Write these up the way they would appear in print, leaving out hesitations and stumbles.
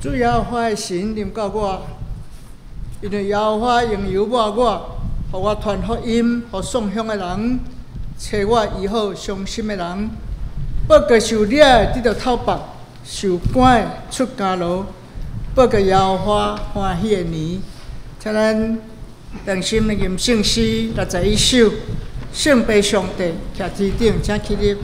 主耶和華的神臨到我，因為耶和華用油抹我，予我傳福音，予喪鄉的人，揣我醫好傷心的人，報告受掠的得著透放，受關的出監牢，報告耶和華歡喜的年。請咱同心來吟聖詩61首，聖父上帝徛天頂，請起立。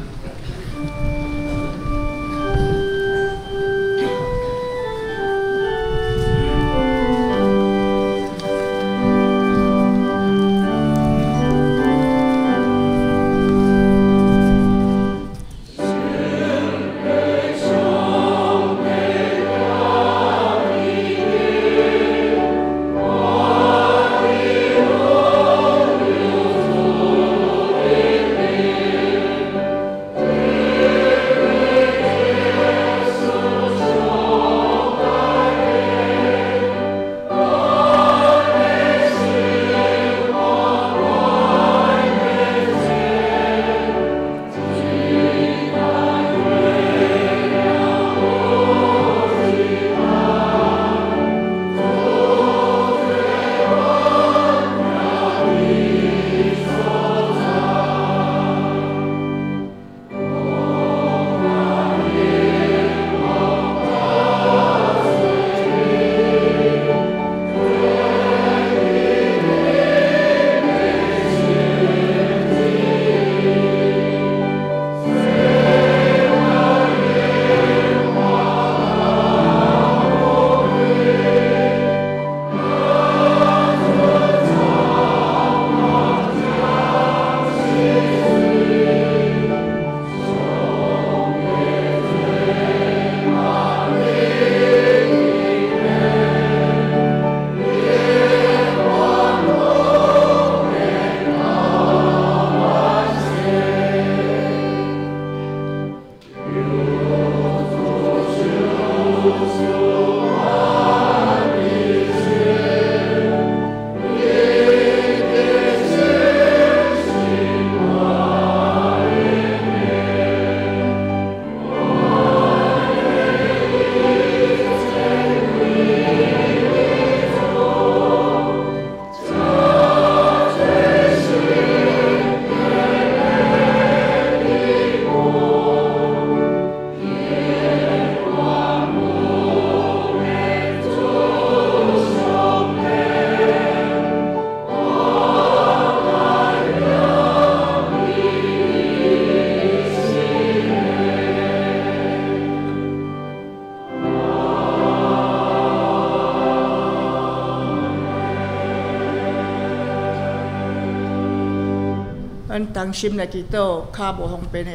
咱同心來祈禱，跤無方便的，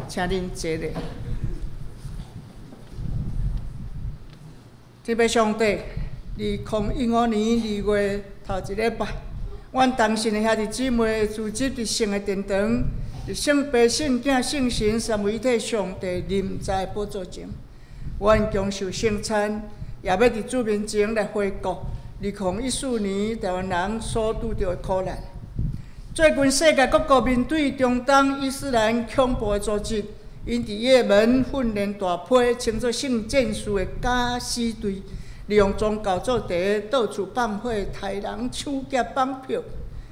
請恁坐咧。天父上帝，2015年2月頭一禮拜，阮同心的兄弟姊妹聚集佇聖的殿堂，佇聖父、聖囝、聖神三位一體上帝臨在寶座前，阮享受聖餐，也欲佇主面前來回顧2014年台灣人所拄著的苦難。最近世界各國面對中東伊斯蘭恐怖的組織，𪜶佇也門訓練大批稱做聖戰士的敢死隊，利用宗教做題，到處放火、刣人、搶劫、綁票，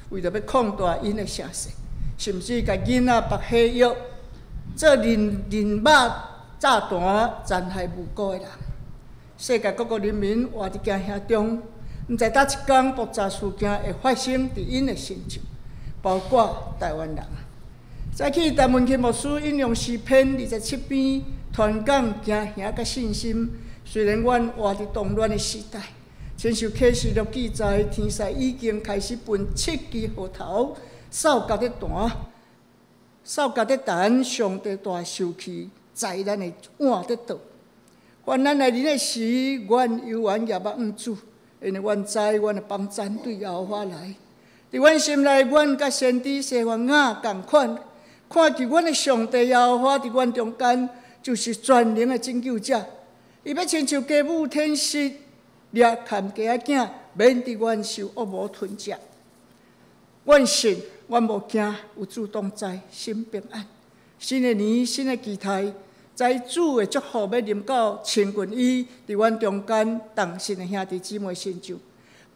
為著欲擴大𪜶的聲勢，甚至共囡仔縛火藥，做人人肉炸彈，殘害無辜的人。世界各國人民活佇驚嚇中，毋知佗一工爆炸事件會發生佇𪜶的身上。包括台灣人。早起，陳文钦牧師引用詩篇27篇，傳講驚嚇佮信心。雖然阮活佇動亂的時代，親像啟示錄記載，天使已經開始分七支號頭，哨角咧彈，哨角咧彈，上帝大受氣，災難的碗咧倒。患難來臨的時，阮猶原仰望主，因為阮知阮的幫贊對耶和華來。佇阮心內，阮佮先知西番雅仝款，看見阮的上帝耶和華佇阮中間，就是全能的拯救者。伊欲親像雞母舔食掠崁雞仔囝，免得阮受惡魔吞食。阮信，阮無驚，有主同在，心平安。新的年，新的期待，知主的祝福欲臨到親近伊，佇阮中間同信的兄弟姊妹身上，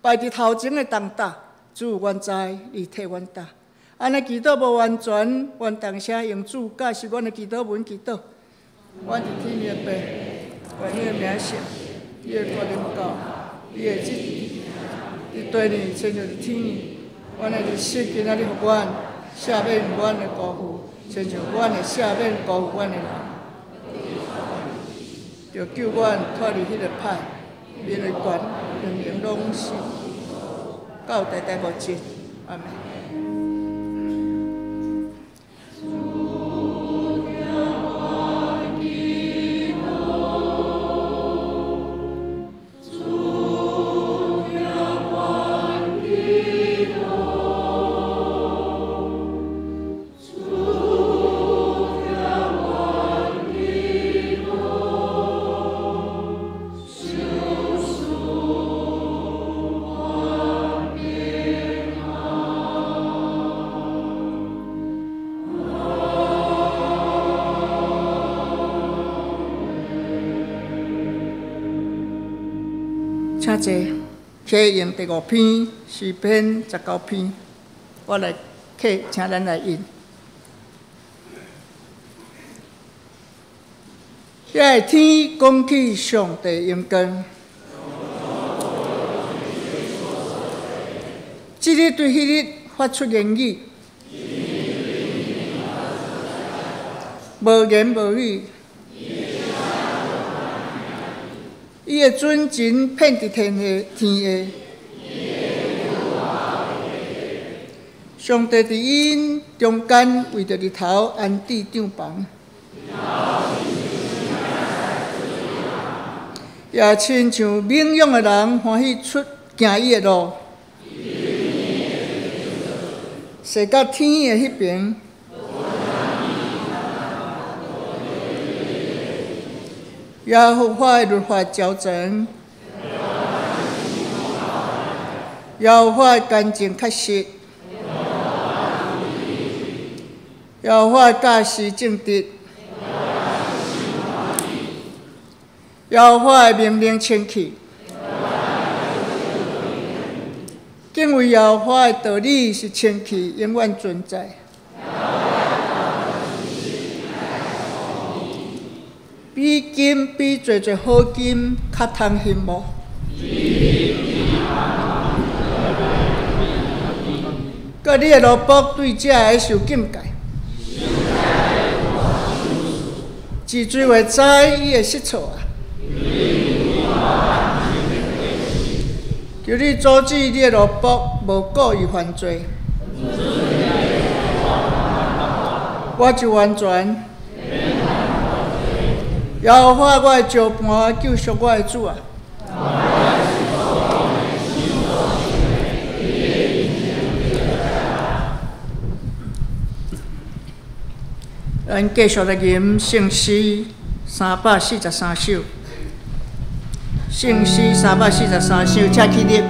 擺佇頭前的重擔，主，阮知你替阮擔。按呢祈禱無完全，阮同聲用主教示阮的祈禱文祈禱。阮佇天的父，願你的名聖，你的國臨到，你的旨意佇地裡親像佇天裡。阮的日食今仔日予阮，赦免阮的辜負，親像阮會赦免辜負阮的人。著救阮脫離彼个歹，因為權、能攏是到代代無盡。阿們。請坐，啟用第五篇，詩篇19篇，我來啟，請咱來印。遐个天講起上帝榮光，這日對彼日發出言語，無言無語。伊的準繩遍佇天下，天下。上帝佇𪜶中間為著日頭安置帳棚，也親像猛勇的人歡喜出行伊的路，踅到天的彼爿。耶和華的律法齊全，耶和華的乾淨確實，耶和華的教示正直，耶和華的命令清氣，敬畏耶和華的道理是清氣，永遠存在。比金比濟濟好金較通欣慕。閣你的奴僕對這个受禁戒，自罪會知伊會失錯啊！求你阻止你的奴僕無故意犯罪，我就完全。耶和華我的石磐，救贖我的主啊！咱繼續來吟聖詩343首，聖詩343首，請起立。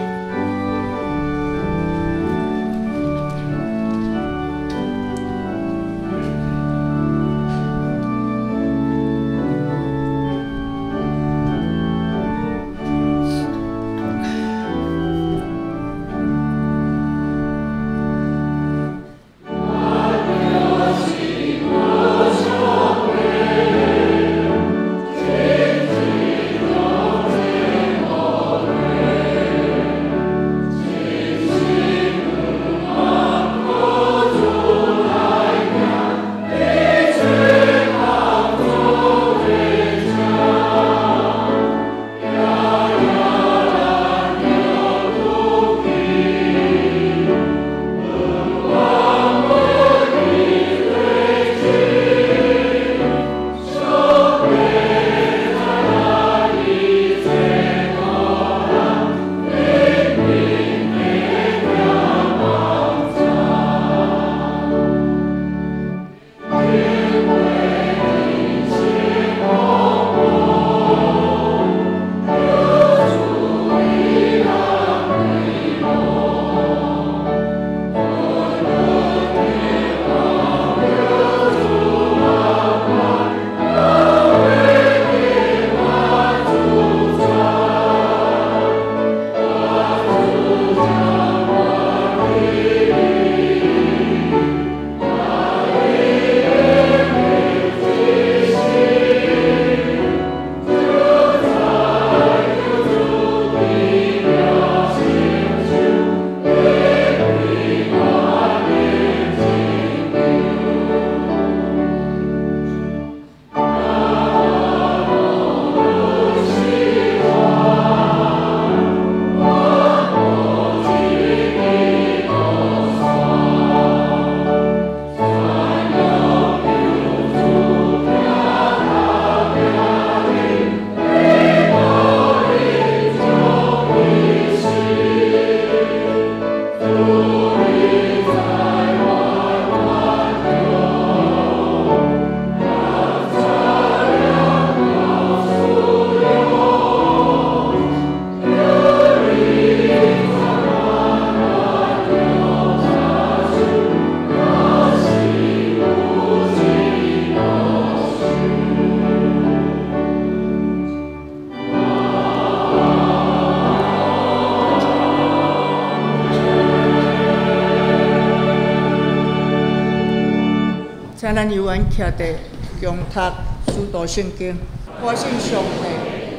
咱有緣徛佇共讀使徒聖經。我信上帝，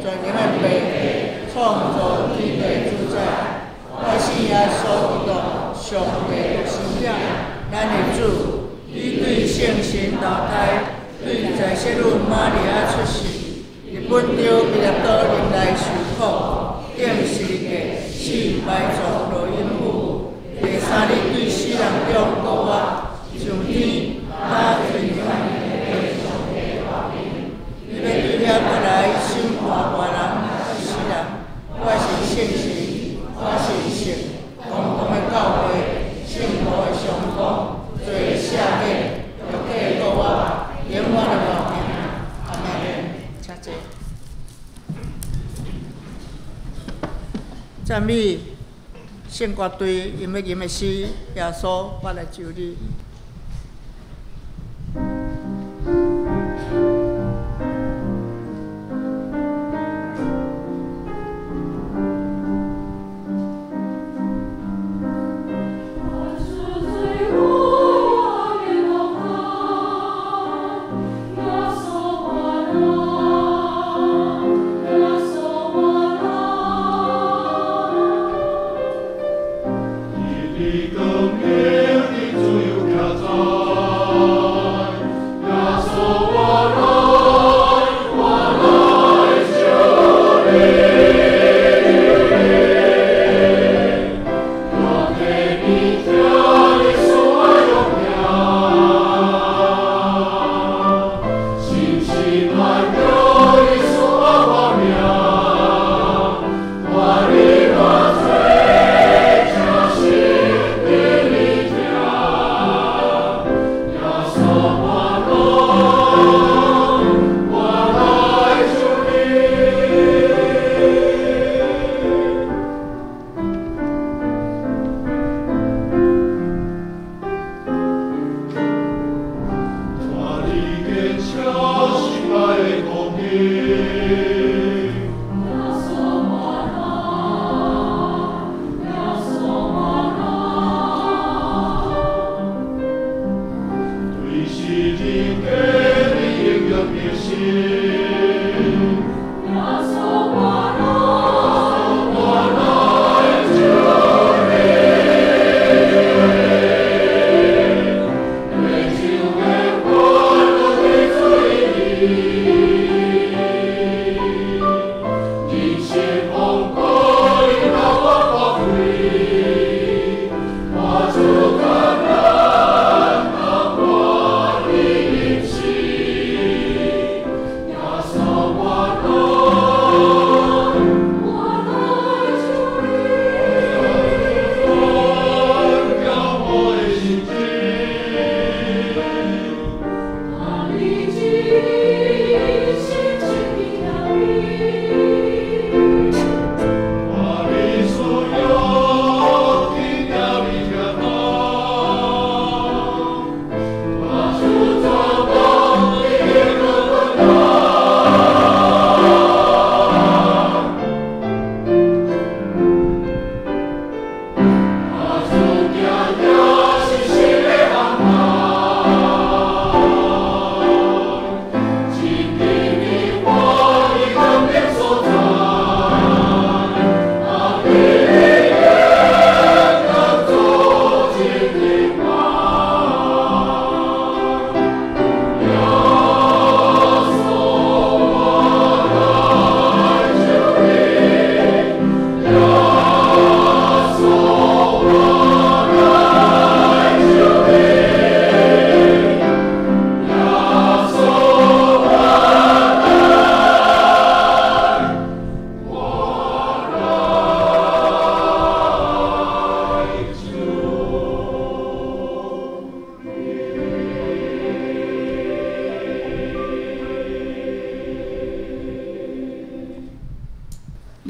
全能的父，創造天地主宰。我信耶穌基督，上帝獨生子，咱的主，伊對聖神投胎，對在聖女瑪利亞出世，佇本丟彼拉多臨來受苦，釘十字架，死埋葬落陰府，第三日對死人中復活，上天。他尊榮伊欲對遐閣來審判活人佮死人。我信聖神，我信聖公共的教會，聖徒的相通，罪赦免，肉體的復活，永遠的活命。阿門。請坐。讚美聖歌隊，𪜶欲吟的詩，耶穌，我來求你。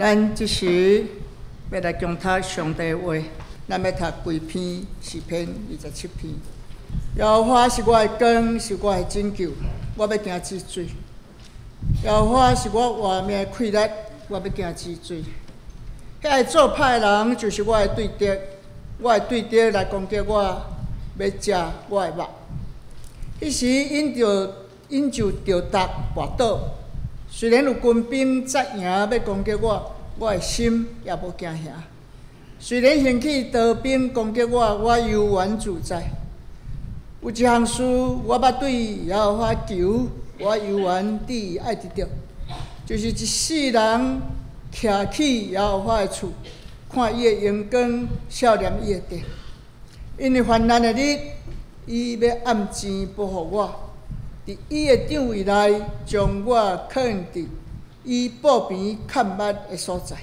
咱這時欲來共讀上帝話，咱欲讀規篇詩篇27篇。耶和華是我的光，是我的拯救，我欲行止水。耶和華是我活命的氣力，我欲行止水。遐个做歹的人就是我的對敵，我的對敵來攻擊我，欲食我的肉。彼時𪜶就著踏跋倒。雖然有軍兵紮營欲攻擊我，我的心也無驚嚇。雖然興起刀兵攻擊我，我猶原自在。有一項事我捌對耶和華求，我猶原致意愛得著，就是一世人徛起耶和華的厝，看伊的榮光，數念伊的殿。因為患難的日，伊欲按錢保護我，佇伊的帳帷內將我囥佇伊布棚崁密的所在。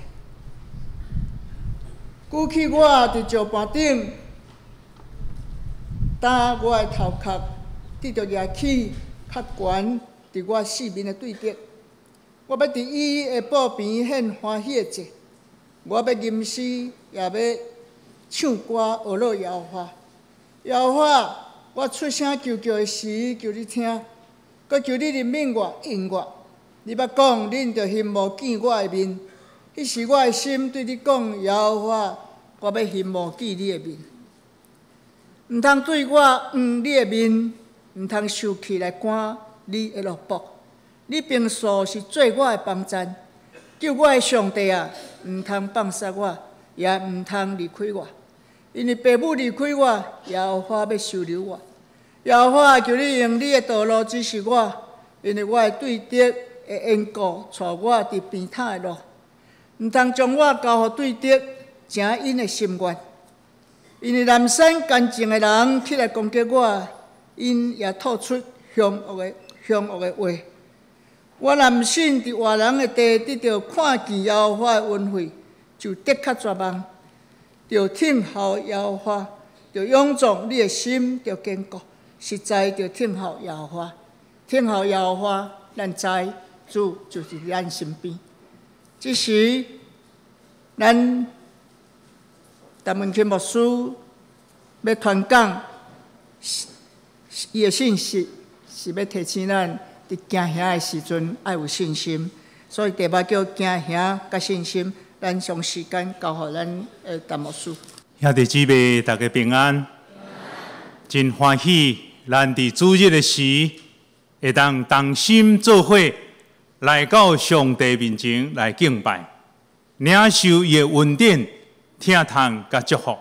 舉起我佇石盤頂，擔我的頭殼，得著舉起較懸佇我四面的對敵。我欲佇伊的布棚獻歡喜的祭，我欲吟詩，也欲唱歌，呵咾耶和華。耶和華，我出聲求叫的時，求你聽，閣求你憐憫我，應我。你捌講，恁著欣慕見我的面。彼時我的心對你講：耶和華，我欲欣慕見你的面。毋通對我掩你的面，毋通受氣來趕你的奴僕。你平素是做我的幫贊，救我的上帝啊，毋通放殺我，也毋通離開我。因為父母離開我，耶和華欲收留我。耶和華，求你用你的道路指示我，因為我的對敵的緣故，帶我佇平坦的路。毋通將我交予對敵，成𪜶的心願。因為濫散奸情的人起來攻擊我，𪜶也吐出兇惡的話。我若毋信佇活人的地得著看見耶和華的恩惠，就的確絕望。著聽候耶和華，著勇壯，你的心著堅固，實在著聽候耶和華，聽候耶和華，咱知主就是佇咱身邊。這時，咱陳文清牧師欲傳講伊的信息，是欲提醒咱佇驚嚇的時陣愛有信心。所以題目叫驚嚇佮信心。咱將時間交予咱的陳牧師。兄弟姊妹，大家平安。真歡喜，咱佇主日的時，會當同心做伙來到上帝面前來敬拜，領受伊的恩典、疼痛佮祝福。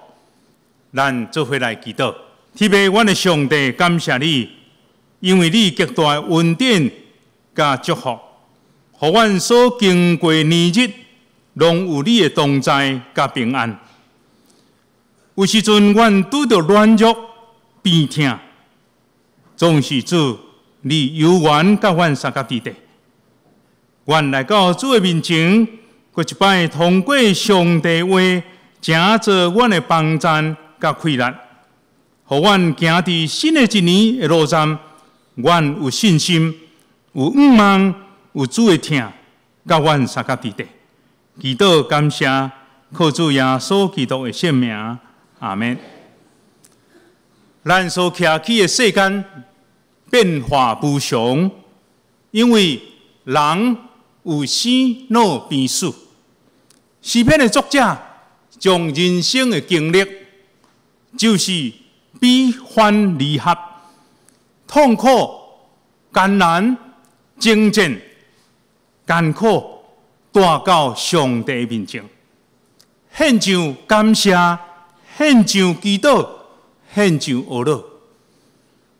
咱做伙來祈禱。天父，阮的上帝，感謝你，因為你極大的恩典佮祝福，予阮所經過年日，攏有你的同在佮平安。有時陣阮拄著軟弱、病痛，總是主你猶原佮阮相佮佇咧。阮來到主的面前，閣一擺通過上帝話，成做阮的幫贊佮氣力，予阮行佇新的一年的路站，阮有信心、有向望、有主的疼，佮阮相佮佇咧。祈禱感謝，靠主耶穌基督的聖名，阿們。咱所徛起的世間變化無常，因為人有生老病死。詩篇的作者將人生的經歷，就是悲歡離合、痛苦、艱難、征戰、艱苦，帶到上帝面前，獻上感謝，獻上祈禱，獻上呵咾。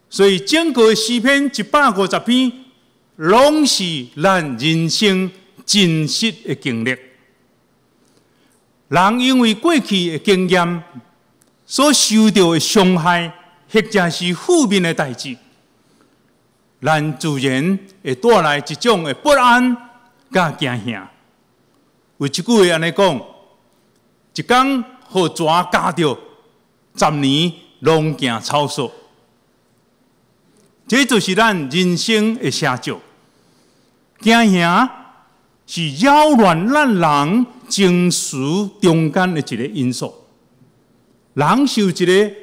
所以整個詩篇150篇，攏是咱人生真實的經歷。人因為過去的經驗所受著的傷害，或者是負面的代誌，咱自然會帶來一種的不安佮驚嚇。有一句話按呢講：一工予蛇咬著，10年攏驚草索。這就是咱人生的寫照。驚嚇是擾亂咱人情緒中間的一個因素。人是一個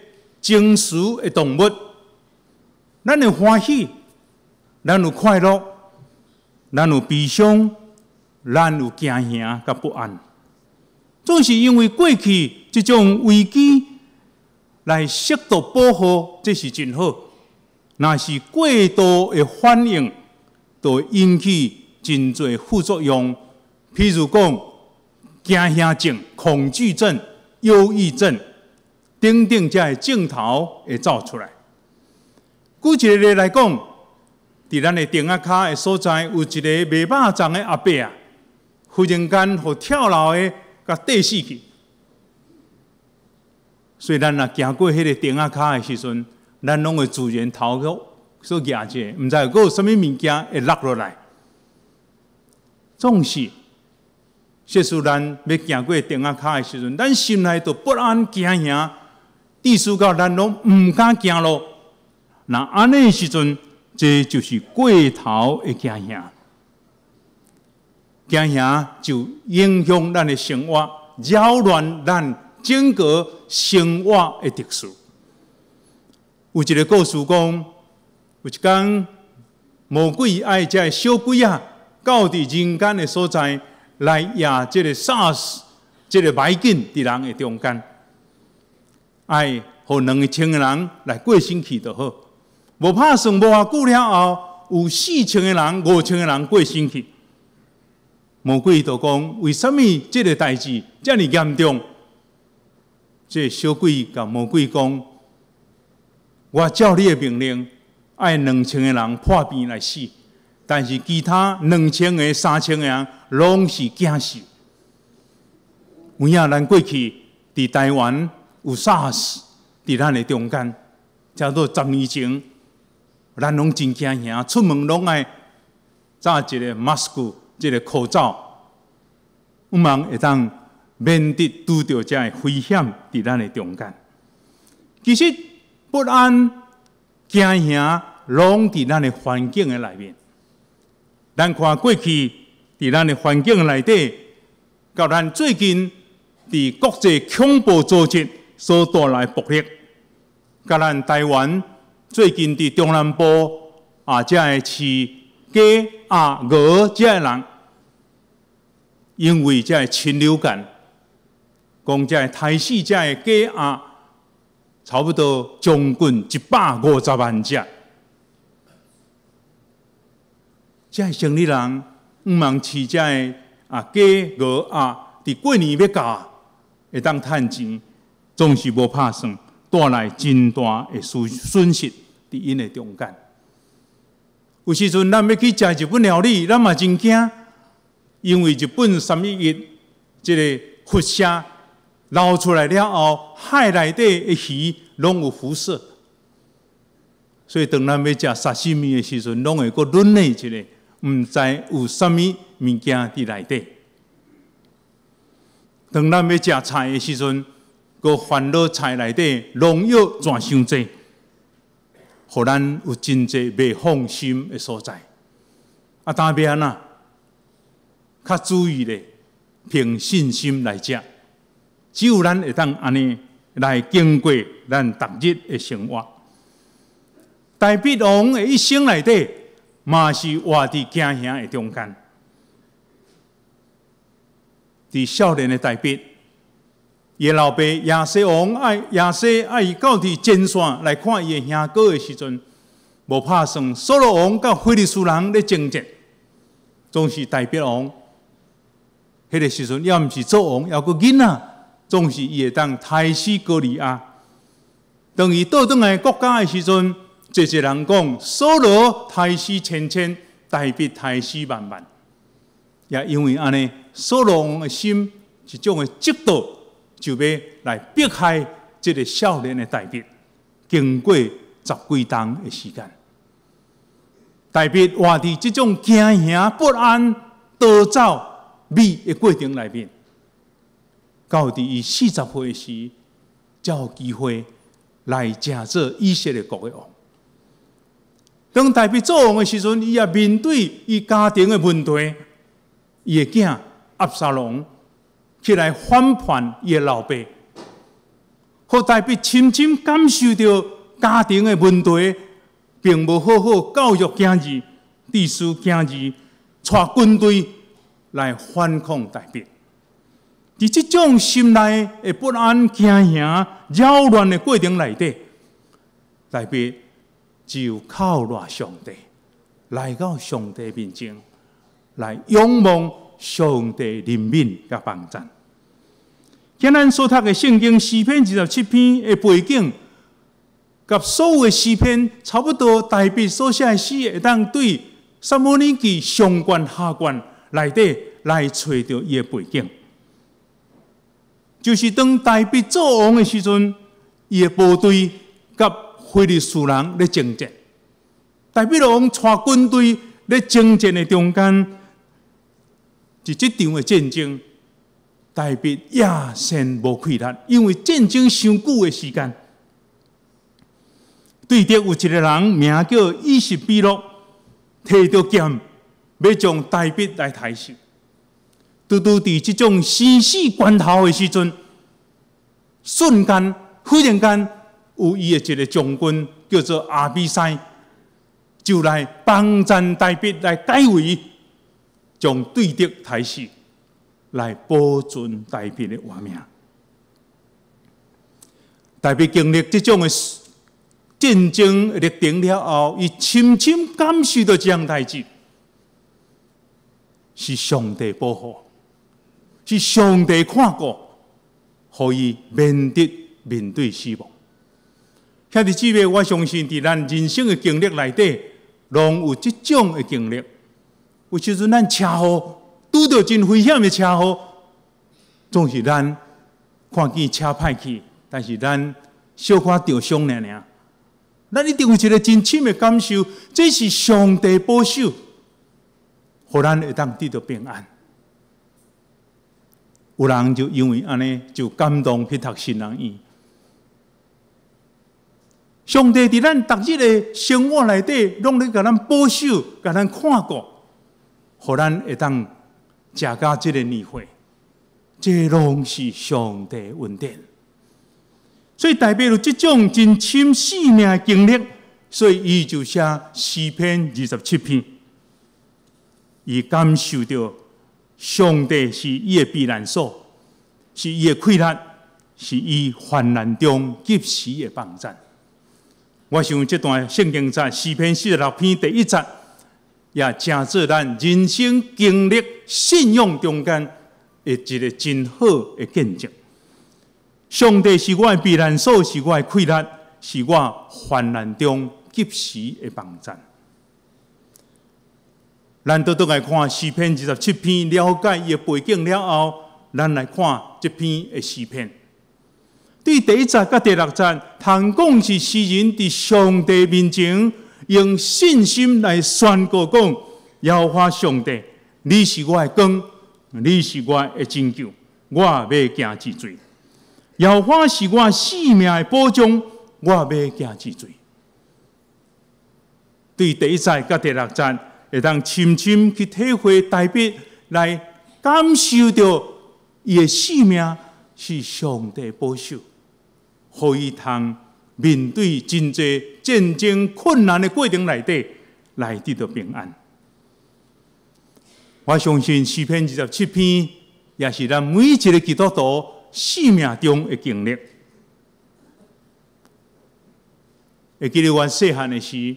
情緒的動物，咱會歡喜，咱有快樂，咱有悲傷，咱有驚嚇佮不安，總是因為過去這種危機來適度保護，這是真好。若是過度的反應，就會引起真濟副作用，譬如講驚嚇症、恐懼症、憂鬱症等等，這个症頭會走出來。舉一個例來講，佇咱的亭仔跤的所在，有一個賣肉粽的阿伯啊，忽然間予跳樓的共綴死去。所以咱若行過彼個亭仔跤的時陣，咱攏會自然頭殼所舉者，毋知閣有啥物物件會落落來。總是，假使咱欲行過亭仔跤的時陣，咱心內就不安驚嚇，致使到咱攏毋敢行路。若按呢時陣，這就是過頭的驚嚇。驚嚇就影響咱的生活，擾亂咱整個生活的秩序。有一個故事講，有一工魔鬼愛這个小鬼仔到佇人間的所在來惹這個 SARS 這個霾菌佇人的中間，愛予2000個人來過身去就好。無拍算無偌久了後，有4000個人、5000個人過身去。魔鬼就講：為啥物這個代誌遮爾嚴重？這個小鬼共魔鬼講：我照你的命令，愛2000個人破病來死，但是其他2000個、3000個人攏是驚死。有影咱過去佇台灣有 SARS 佇咱的中間，差不多10年前，咱攏真驚嚇，出門攏愛紮一個 mask，這個口罩，向望會當免得拄著這个危險佇咱的中間。其實不安、驚嚇，攏佇咱的環境的內面。咱看過去佇咱的環境內底，佮咱最近佇國際恐怖組織所帶來暴力，佮咱台灣最近佇中南部啊，這个飼雞鴨鵝這个人，因為這个禽流感，講這个刣死這个雞鴨，差不多將近150萬隻。這个生理人向望飼這个啊雞鵝鴨，佇過年欲到，會當趁錢，總是無拍算，帶來真大的損失佇𪜶的中間。有時陣咱欲去食日本料理，咱嘛真驚，因為日本3.11這个輻射流出來了後，海內底的魚攏有輻射，所以當咱欲食沙西米的時陣，攏會閣忍耐一下，毋知有啥物物件佇內底。當咱欲食菜的時陣，閣煩惱菜內底農藥攢傷濟，予咱有真濟袂放心的所在。啊，但欲按怎？較注意咧，憑信心來食。只有咱會當按呢來經過咱逐日的生活。大衛王的一生內底，嘛是活佇驚嚇的中間。佇少年的大衛，伊的老爸耶西王愛耶西愛伊到佇前線來看伊的兄哥的時陣，無拍算，掃羅王佮非利士人咧爭戰，總是大衛王。彼個時陣，猶毋是做王，猶閣囡仔，總是伊會當刣死歌利亞。當伊倒轉來國家的時陣，濟濟人講掃羅刣死千千，大衛刣死萬萬。也因為按呢，掃羅王的心一種的嫉妒，就欲來迫害這個少年的大衛。經過十幾冬的時間，大衛活佇這種驚嚇不安、逃走美的過程內面，到佇伊40歲時，才有機會來成做以色列國的王。當大衛做王的時陣，伊也面對伊家庭的問題，伊的囝押沙龍起來反叛伊的老爸，予大衛深深感受著家庭的問題，並無好好教育囝兒，致使囝兒帶軍隊來反抗大衛。佇這種心內的不安、驚嚇、擾亂的過程內底，大衛只有靠賴上帝，來到上帝面前，來仰望上帝憐憫佮幫贊。今咱所讀的聖經詩篇二十七篇的背景，佮所有的詩篇差不多，大衛所寫的詩會當對撒母耳記上卷下卷內底來揣著伊的背景。就是當大衛做王的時陣，伊的部隊佮非利士人咧征戰，大衛王帶軍隊咧征戰的中間，佇這場的戰爭，大衛也先無氣力，因為戰爭傷久的時間。對敵有一個人名叫以實比諾，提著劍欲將大衛來刣死。拄拄佇這種生死關頭的時陣，瞬間忽然間有伊的一個將軍叫做亞比篩，就來幫贊大衛來解圍，將對敵刣死，來保存大衛的活命。大衛經歷這種的戰爭歷程了後，伊深深感受到這項代誌是上帝保護，是上帝看顧，予伊免得面對死亡。兄弟姊妹，我相信佇咱人生的經歷內底，攏有這種的經歷。有時陣咱車禍拄著真危險的車禍，總是咱看見車歹去，但是咱小可著傷爾爾。咱一定有一個真深的感受，這是上帝保守，予咱會當得著平安。有人就因為按呢，就感動去讀神學院。上帝佇咱逐日的生活內底，攏咧共咱保守，共咱看顧，予咱會當食到這个年歲，這攏是上帝恩典。所以大衛有這種真深生命的經歷，所以伊就寫詩篇二十七篇，伊感受著上帝是伊的避難所，是伊的氣力，是伊患難中及時的幫贊。我想這段聖經節詩篇46篇第一節，也成做咱人生經歷信仰中間的一個真好的見證。上帝是我的避難所，是我的氣力，是我患難中及時的幫贊。咱倒轉來看詩篇二十七篇，了解伊的背景了後，咱來看這篇的詩篇。對第一節佮第六節，通講是詩人佇上帝面前用信心來宣告講：耶和華上帝，你是我的光，你是我的拯救，我欲行之罪。耶和華是我性命的保障，我欲行之罪。對第一節佮第六節，會當深深去體會大衛來感受著伊的性命是上帝保守，予伊通面對真濟戰爭困難的過程內底，來得著平安。我相信詩篇二十七篇也是咱每一個基督徒生命中的經歷。會記得阮細漢的時，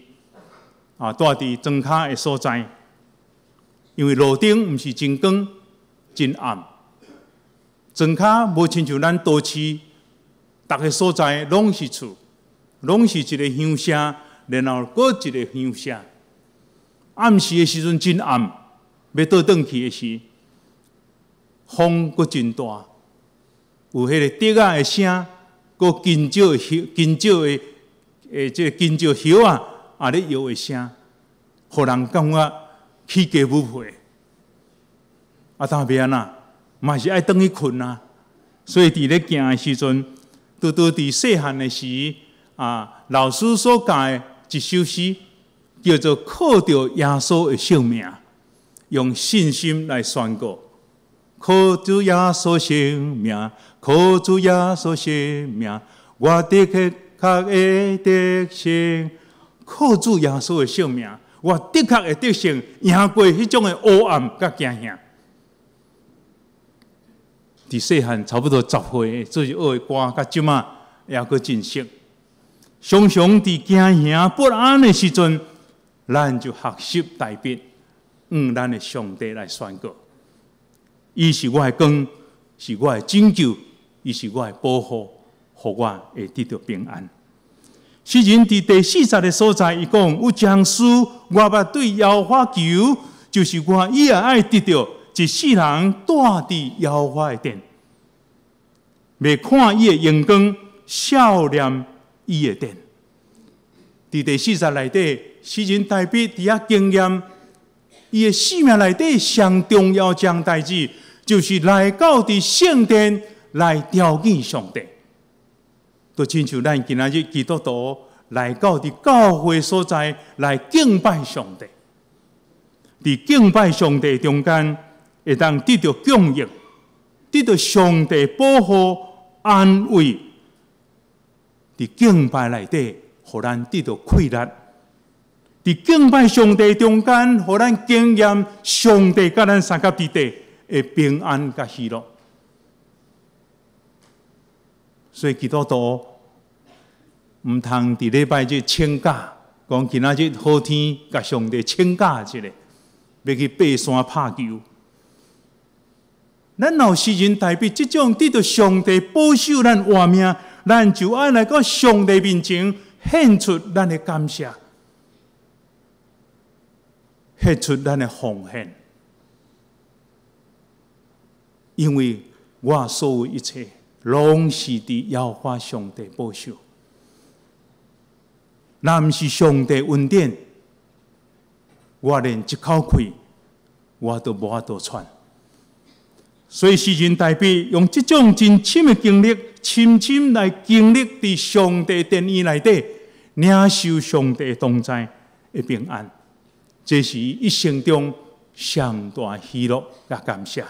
住佇莊跤的所在，因為路燈毋是真光、真暗，莊跤無親像咱都市，逐个所在攏是厝，攏是一個鄉舍，然後閣一個鄉舍。暗時的時陣真暗，欲倒轉去的時，風閣真大，有彼個笛仔的聲，閣香蕉的葉、香蕉的這個香蕉葉仔啊咧搖的聲，予人感覺起雞母皮。啊，但欲按怎，嘛是愛轉去睏啊。所以佇咧行的時陣，拄拄佇細漢的時，老師所教的一首詩，叫做《靠著耶穌的聖名》，用信心來宣告：靠主耶穌聖名，靠主耶穌聖名，我的確會得勝。靠主耶穌的聖名，我的確會得勝，贏過彼種的黑暗佮驚嚇。佇細漢差不多10歲，做是學的歌，到這馬猶閣真熟。常常佇驚惶不安的時陣，咱就學習大衛，向咱的上帝來宣告：伊是我的光，是我的拯救，伊是我的保護，予我會得著平安。詩人佇第四節的所在，伊講有一項事，我捌對耶和華求，就是我也愛得著一世人住佇耶和華的殿，欲看伊的榮光，數念伊的殿。佇第四節內底，詩人大衛佇遐經驗，伊的生命內底上重要一項代誌，就是來到佇聖殿來朝見上帝。就親像咱今仔日基督徒來到佇教會所在來敬拜上帝，佇敬拜上帝中間，會當得著供應，得著上帝保護安慰。佇敬拜內底，予咱得著氣力；佇敬拜上帝中間，予咱經驗上帝佮咱相佮佇底的平安佮喜樂。所以基督徒毋通佇禮拜日請假，講今仔日好天，共上帝請假一下，欲去爬山拍球。咱若有詩人大衛這種得著上帝保守咱活命，咱就愛來到上帝面前獻出咱的感謝，獻出咱的奉獻，因為我所有一切，攏是佇耶和華上帝保守，若毋是上帝恩典，我連一口氣我都無法度喘。所以詩人大衛用這種真深的經歷，深深來經歷佇上帝殿院內底領受上帝同在的平安，這是伊一生中上大喜樂佮感謝。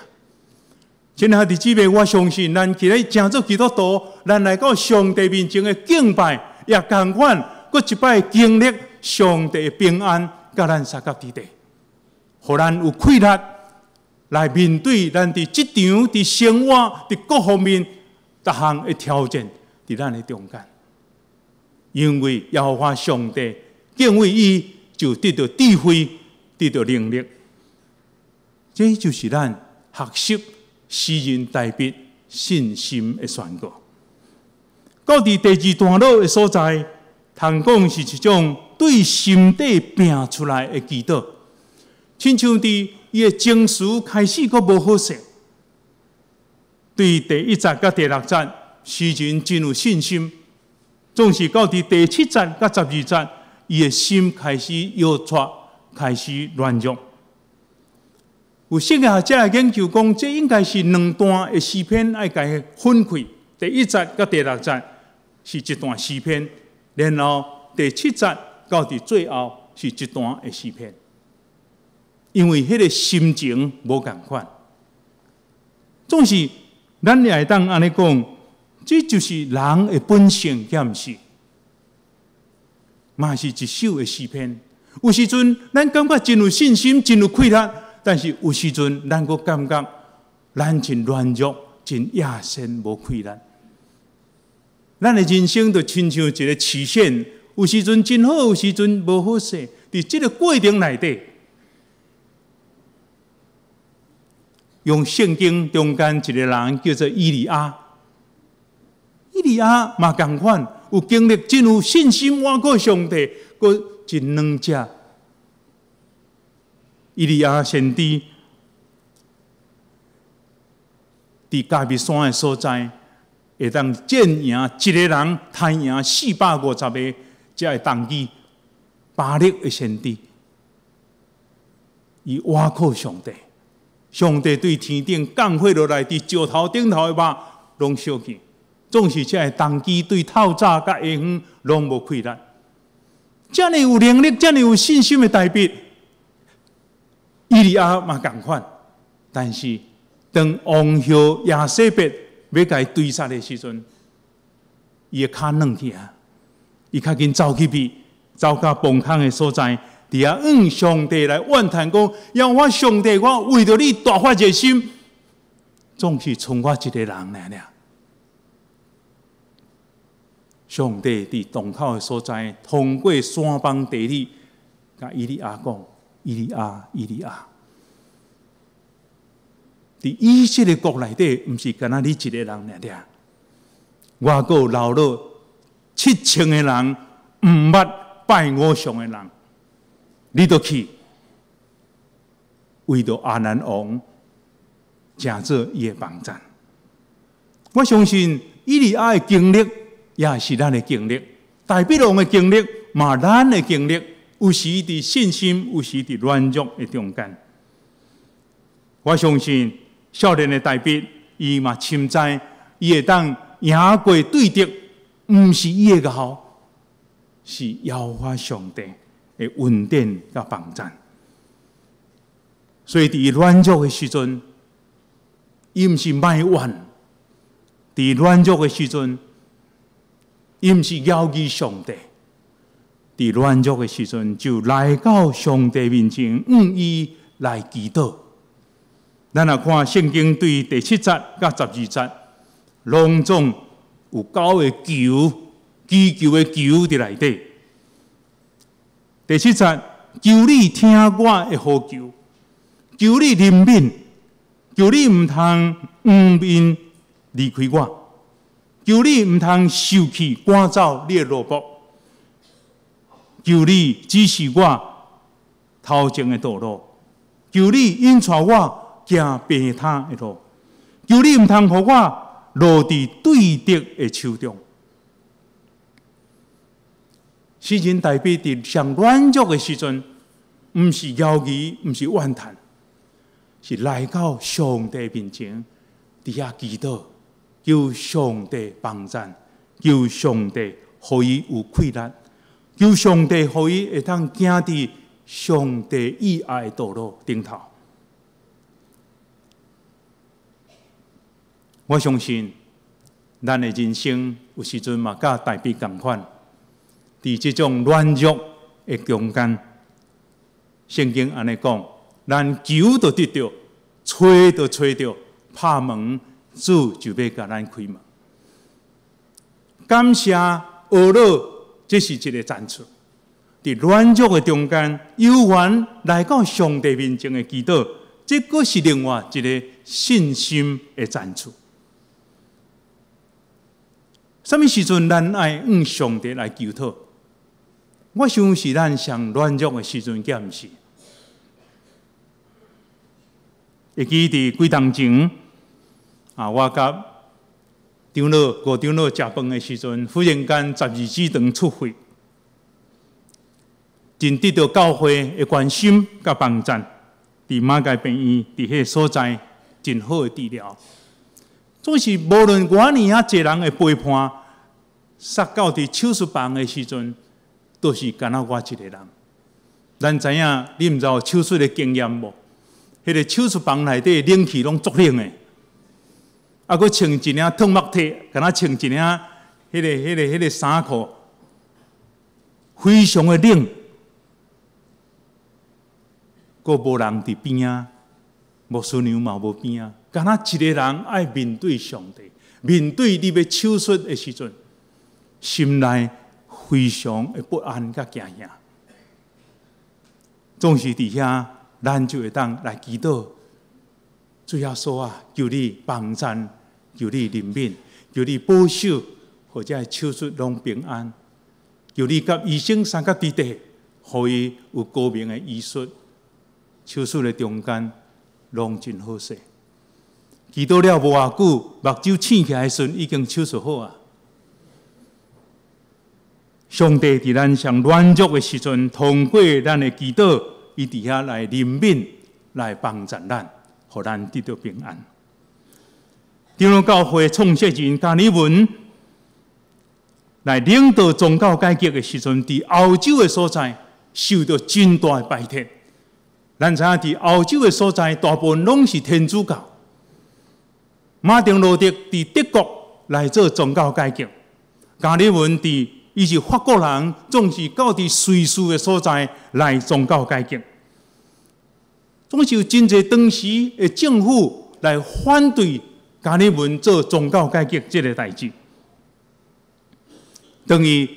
親愛的姊妹，我相信咱今日成做基督徒，咱來到上帝面前的敬拜，也仝款，閣一擺經歷上帝的平安，佮咱相佮佇底，予咱有氣力來面對咱佇職場、佇生活、佇各方面逐項的挑戰，佇咱的中間。因為耶和華上帝敬畏伊，就得著智慧，得著能力。這就是咱學習詩人大衛信心的宣告。到佇第二段落的所在，通講是一種對心底拚出來的祈禱，親像佇伊的情緒開始閣無好勢。對第一節佮第六節，詩人真有信心；總是到佇第七節佮12節，伊的心開始搖掣，開始軟弱。有聖經學者來研究講，這應該是兩段的詩篇愛共伊分開。第一節佮第六節是一段詩篇，然後第七節到佇最後是一段的詩篇。因為彼个心情無仝款，總是咱也會當按呢講，這就是人的本性，敢毋是？嘛是一首的詩篇。有時陣咱感覺真有信心，真有氣力。但是有時陣，咱閣感覺咱真軟弱、真野心、無氣力。咱的人生就親像一個曲線，有時陣真好，有時陣無好勢。佇這個過程內底，用聖經中間一個人叫做以利亞，以利亞嘛仝款，有經歷真有信心，倚靠上帝，閣真軟弱。以利亞先知佇迦密山的所在，會當戰贏一個人，刣贏450個這个當機巴力的先知，伊倚靠上帝，上帝對天頂降火落來，佇石頭頂頭的肉攏燒去，總是這个當機對透早佮下昏攏無氣力。遮爾有能力、遮爾有信心的大衛。以利亞嘛仝款，但是當王后耶洗別欲共伊追殺的時陣，伊的跤軟去啊，伊較緊走去避，走到崩空的所在，佇遐向上帝來怨嘆講：耶和華上帝，我為著你大發熱心，總是剩我一個人爾爾。上帝佇洞口的所在，通過山崩地裂，共以利亞講：以利亞，以利亞。佇以色列國內底，毋是干焦你一个人爾爾，我閣留落7000個人，毋捌拜偶像的人，你著去為著亞蘭王，成做伊的幫贊。我相信以利亞的經歷，也是咱的經歷，大衛王的經歷，嘛咱的經歷，有時佇信心，有時佇軟弱的中間。我相信少年的大衛，伊嘛深知，伊會當贏過對敵，毋是伊的𠢕，是耶和華上帝的恩典佮幫贊。所以佇伊軟弱的時陣，伊毋是埋怨；佇軟弱的時陣，伊毋是枵疑上帝。佇軟弱的時陣，就來到上帝面前，向伊來祈禱。咱若看聖經對第七節佮12節，攏總有九個求，祈求的求佇內底。第七節，求你聽我的呼求，求你憐憫，求你毋通掩面離開我，求你毋通受氣趕走你的奴僕，求你指示我頭前的道路，求你引帶我行平坦的路，求你毋通予我落佇對敵的手中。詩人大衛佇上軟弱的時陣，毋是枵疑，毋是怨嘆，是來到上帝面前，佇遐祈禱，求上帝幫贊，求上帝予伊有氣力，求上帝予伊會當行佇上帝意愛的道路頂頭。我相信，咱的人生有時陣嘛，佮大衛仝款，佇這種軟弱的中間，聖經按呢講，咱求就得著，揣就揣著，拍門，主就欲共咱開門。感謝呵咾，這是一個層次。佇軟弱的中間，猶原來到上帝面前的祈禱，這閣是另外一個信心的層次。啥物時陣咱愛向上帝來求討？我想是咱上軟弱的時陣，敢毋是？會記佇幾冬前，啊，我佮長老、吳長老食飯的時陣，忽然間十二指腸出血，真得著教會的關心佮幫贊，佇馬偕病院，佇彼个所在真好的治療。總是無論偌爾仔濟人的陪伴，煞到佇手術房的時陣，都是干焦我一个人。咱知影，你毋知有手術的經驗無？彼个手術房內底冷氣攏足冷的，啊，閣穿一領燙目體，敢若穿一領彼个衫褲，非常的冷，閣無人佇邊仔，牧師娘嘛無邊仔。干焦一个人愛面對上帝，面對你欲手術的時陣，心內非常的不安佮驚嚇。總是佇遐，咱就會當來祈禱，主耶穌啊，求你幫贊，求你憐憫，求你保守，予這个手術攏平安。求你佮醫生相佮佇地，予伊有高明的醫術，手術的中間攏真好勢。祈禱了無偌久，目睭醒起來的時陣，已經手術好啊。上帝佇咱上軟弱的時陣，通過咱的祈禱，伊佇遐來憐憫，來幫助咱，予咱得著平安。長老教會創始人加爾文來領導宗教改革的時陣，佇歐洲的所在受著真大的排斥。咱知影佇歐洲的所在，大部分攏是天主教。馬丁路德佇德國來做宗教改革，加爾文佇伊是法國人，總是到佇瑞士的所在來宗教改革，總是有真濟當時的政府來反對加爾文做宗教改革這个代誌。當伊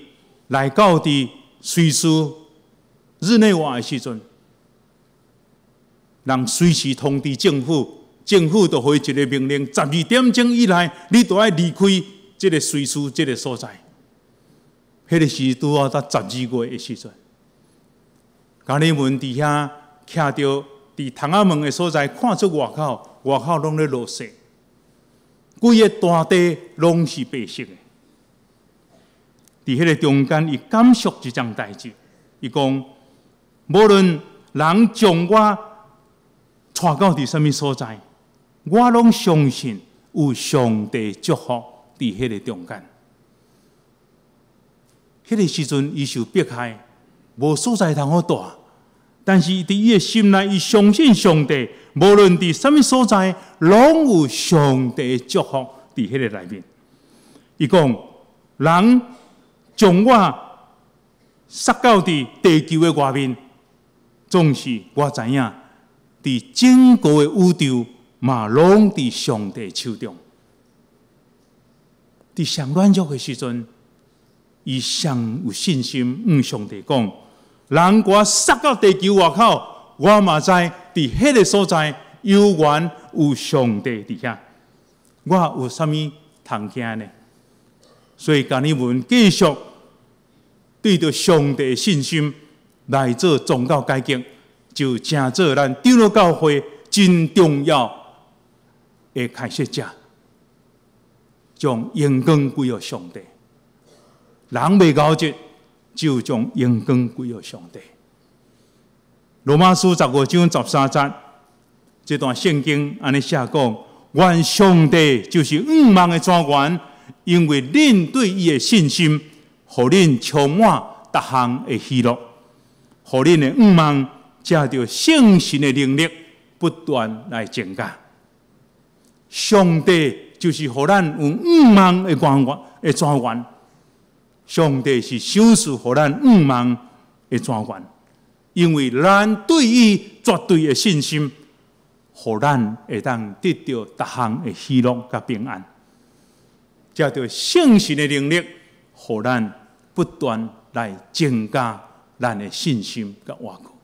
來到佇瑞士日內瓦的時陣，人隨時通知政府，政府就予伊一个命令：12點鐘以內，你都愛離開這个瑞士這个所在。彼个時拄好才12月的時陣，加爾文佇遐徛著佇窗仔門的所在，看出外口，外口攏咧落雪，規个大地攏是白色的。佇彼个中間，伊感受一樁代誌，伊講：無論人將我帶到佇啥物所在，我攏相信有上帝祝福佇彼个中間。彼个時陣，伊受迫害，無所在通好蹛。但是佇伊的心內，伊相信上帝，無論佇啥物所在，攏有上帝祝福佇彼个內面。伊講：人將我殺到佇地球的外面，總是我知影，佇整個的宇宙嘛，攏佇上帝手中。佇上軟弱的時陣，伊上有信心，向上帝講：人共我殺到地球外口，我嘛知佇彼个所在，猶原有上帝佇遐。我有啥物通驚呢？所以，加爾文繼續對著上帝的信心來做宗教改革，就成做咱長老教會真重要的開始者，將榮光歸予上帝。人袂𠢕這，就將榮光歸予上帝。羅馬書15章13節，這段聖經按呢寫講：願上帝就是向望的泉源，因為恁對伊的信心，予恁充滿逐項的喜樂，予恁的向望藉著聖神的能力不斷來增加。上帝就是予咱有向望的泉源的泉源。上帝是賞賜予咱向望的泉源，因為咱對伊絕對的信心，予咱會當得著逐項的喜樂佮平安。藉著聖神的能力，予咱不斷來增加咱的信心佮倚靠。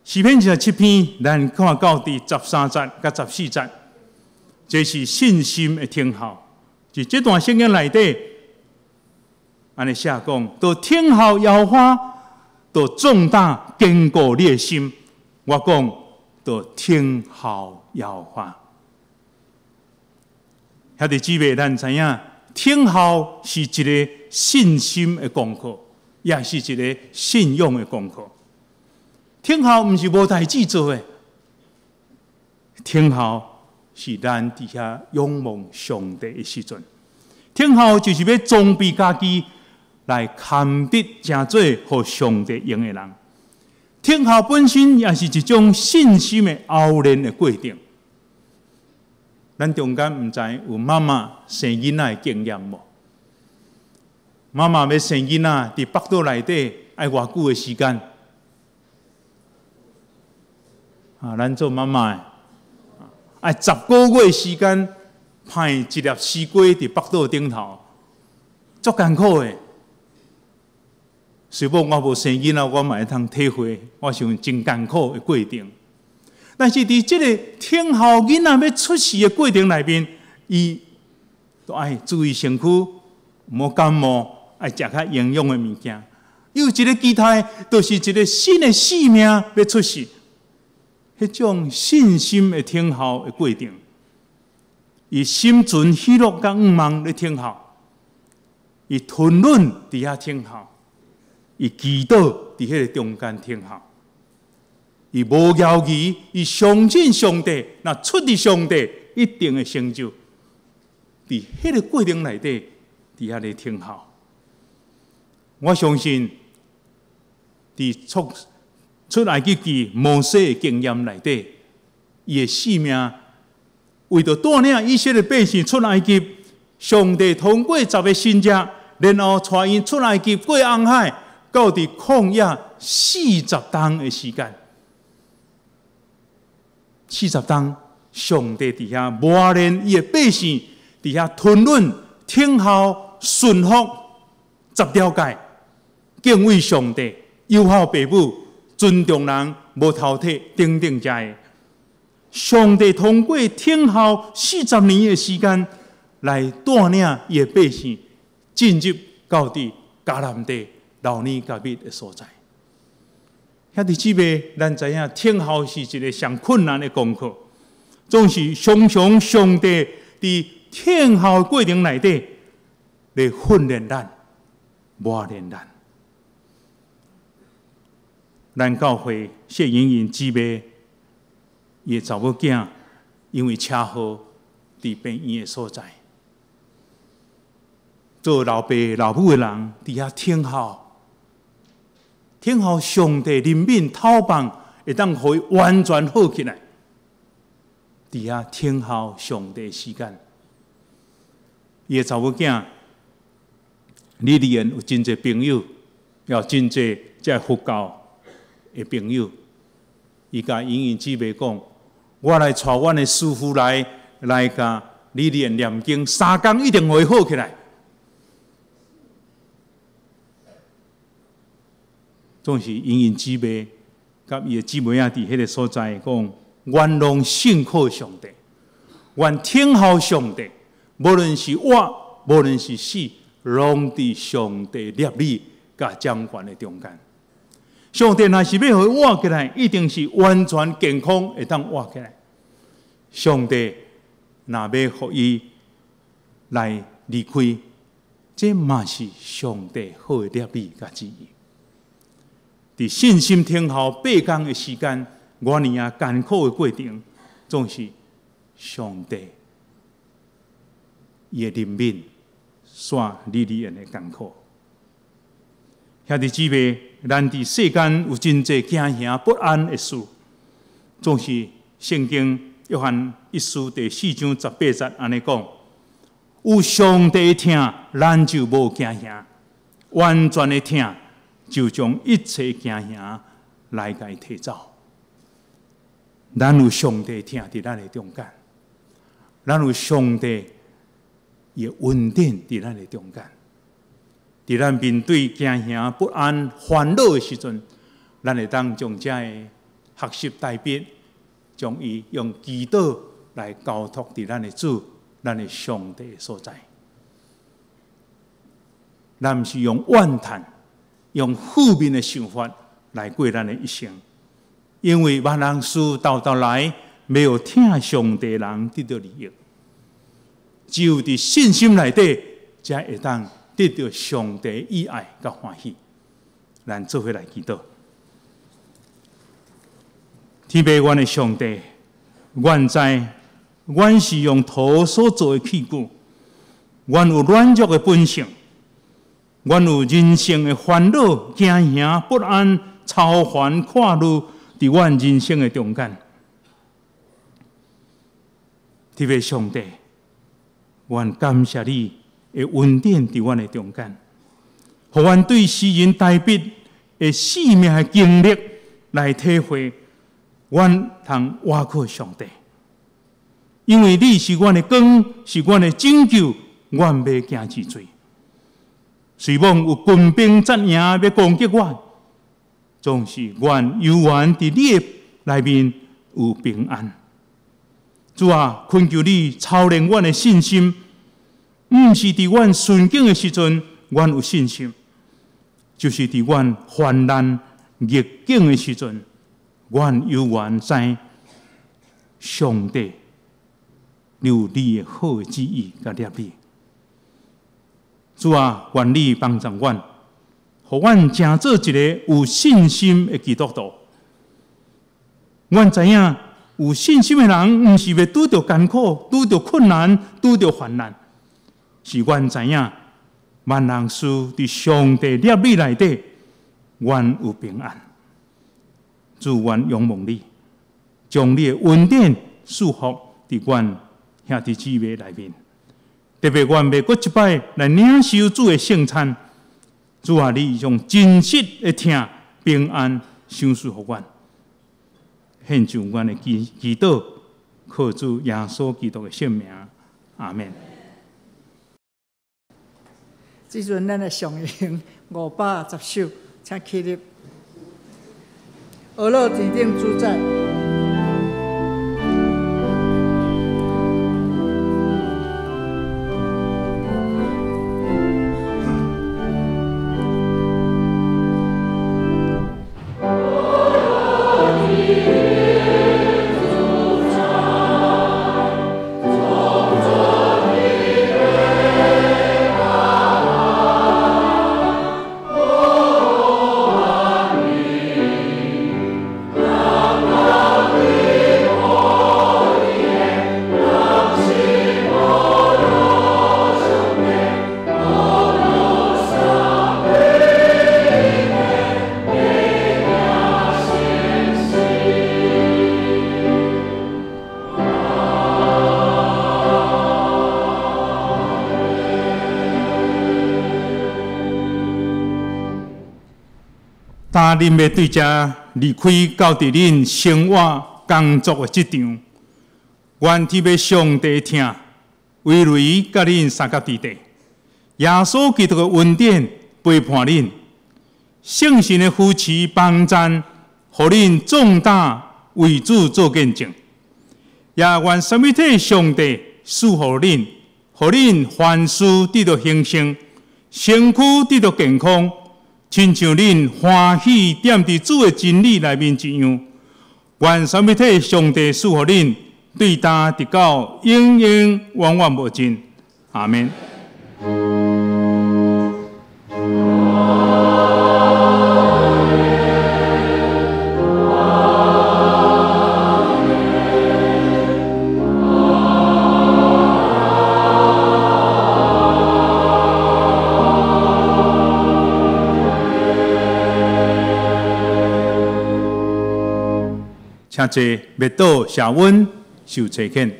詩篇27篇，咱看到佇13節佮14節，這是信心的等候。佇這段聖經內底，按呢寫講，著等候耶和華，著壯膽堅固你的心。我講，著等候耶和華。兄弟姊妹，咱知影，等候是一个信心的功課，也是一个信仰的功課。等候毋是無代誌做的，等候是咱佇遐仰望上帝的時陣。等候就是欲裝備家己來堪得成做予上帝用的人。等候本身也是一種信心的熬練的過程。咱中間毋知有媽媽生囡仔的經驗無？媽媽欲生囡仔，佇腹肚內底愛偌久的時間？啊，咱做媽媽的，愛10個月時間，盼一粒絲瓜佇腹肚頂頭，足艱苦的。雖罔我無生囡仔，我嘛會通體會，我想真艱苦的過程。但是佇這个等候囡仔欲出世的過程內面，伊都愛注意身軀，毋好感冒，愛食較營養的物件。有一个期待，就是一个新的生命欲出世。彼種信心的等候的過程，伊心存喜樂佮向望咧等候，伊吞忍佇遐等候，伊祈禱佇彼个中間等候，伊無猶豫，伊相信上帝，若出佇上帝一定會成就。佇彼個過程內底，佇遐咧等候。我相信，佇出埃及記摩西的經驗內底，伊的生命為著帶領以色列百姓出埃及，上帝通過十个神蹟，然後帶𪜶出埃及過紅海，到佇曠野四十冬的時間。四十冬，上帝佇遐磨練伊的百姓，佇遐吞忍、等候、順服十條誡，敬畏上帝，友好父母，尊重人，無偷提等等遮个。上帝通過等候40年的時間來帶領伊的百姓進入到佇迦南地流奶佮蜜的所在。兄弟姊妹，咱知影等候是一个上困難的功課，總是常常上帝佇等候的過程內底來訓練咱、磨練咱。咱教會謝盈盈姊妹，伊的查某囝因為車禍佇病院的所在，做老爸老母的人佇遐等候，等候上帝憐憫透放，會當予伊完全好起來。佇遐等候上帝時間，伊的查某囝李麗妍有真濟朋友，也有真濟這佛教的朋友。伊共盈盈姊妹講：我來帶阮的師父來，來共李麗妍念經，3工一定會好起來。總是盈盈姊妹佮伊的姊妹仔佇彼个所在講：阮攏信靠上帝，阮等候上帝，無論是活，無論是死，攏佇上帝攝理佮掌權的中間。上帝若是欲予伊活起來，一定是完全健康會當活起來。上帝若欲予伊來離開，這嘛是上帝好的攝理佮旨意。佇信心等候8工的時間，偌爾仔艱苦的過程，總是上帝伊的憐憫，煞李麗妍的艱苦。兄弟姊妹，咱佇世間有真濟驚嚇不安的事，總是聖經約翰一書第4章18節按呢講：有上帝疼，咱就無驚嚇；完全的疼，就將一切驚嚇來共伊提走。咱有上帝疼佇咱的中間，咱有上帝伊的恩典佇咱的中間。佇咱面對驚嚇、不安、煩惱的時陣，咱會當將這个學習代筆，將伊用祈禱來交託佇咱的主、咱的上帝的所在。咱毋是用怨嘆、用負面的想法來過咱的一生，因為萬人事豆豆來，沒有疼上帝人得著利益，只有佇信心內底，才會當得著上帝意愛佮歡喜。咱做伙來祈禱。天父，阮的上帝，阮知，阮是用土所做的器具，阮有軟弱的本性，阮有人生的煩惱、驚嚇、不安、愁煩、看慮，佇阮人生的中間。天父上帝，阮感謝你的恩典佇阮的中間，予阮對詩人大衛的生命的經歷來體會，阮通倚靠上帝，因為你是阮的光，是阮的拯救，阮袂驚之罪。雖罔有軍兵扎營欲攻擊阮，總是阮猶原佇你的內面有平安。主啊，懇求你操練阮的信心，毋是佇阮順境的時陣，阮有信心，就是佇阮患難逆境的時陣，阮猶原知上帝有你的好的旨意佮攝理。主啊，願你幫助阮，予阮成做一个有信心的基督徒。阮知影有信心的人，毋是欲拄著艱苦、拄著困難、拄著患難，是阮知影萬人事佇上帝攝理內底，阮有平安。主，阮仰望你，將你的恩典賜福佇阮兄弟姊妹內面。特別阮欲閣一擺來領受主的聖餐，主啊，你將真實的疼平安賞賜予阮。獻上阮的祈禱，靠主耶穌基督的聖名，阿們。這陣咱來上行510首，請起立。呵咾天頂主宰。當恁欲對遮離開到佇恁生活工作的職場，願天父上帝疼，威雷佮恁相佮佇地，耶穌基督的恩典陪伴恁，聖神的扶持幫贊，予恁壯膽為主做見證。也願三一體上帝賜予恁，予恁凡事得著興盛，身軀得著健康。親像恁歡喜踮佇主的真理內面一樣，願三一體上帝賜予恁，對今直到永永遠遠無盡。阿們。請坐，默禱、謝恩、受差遣。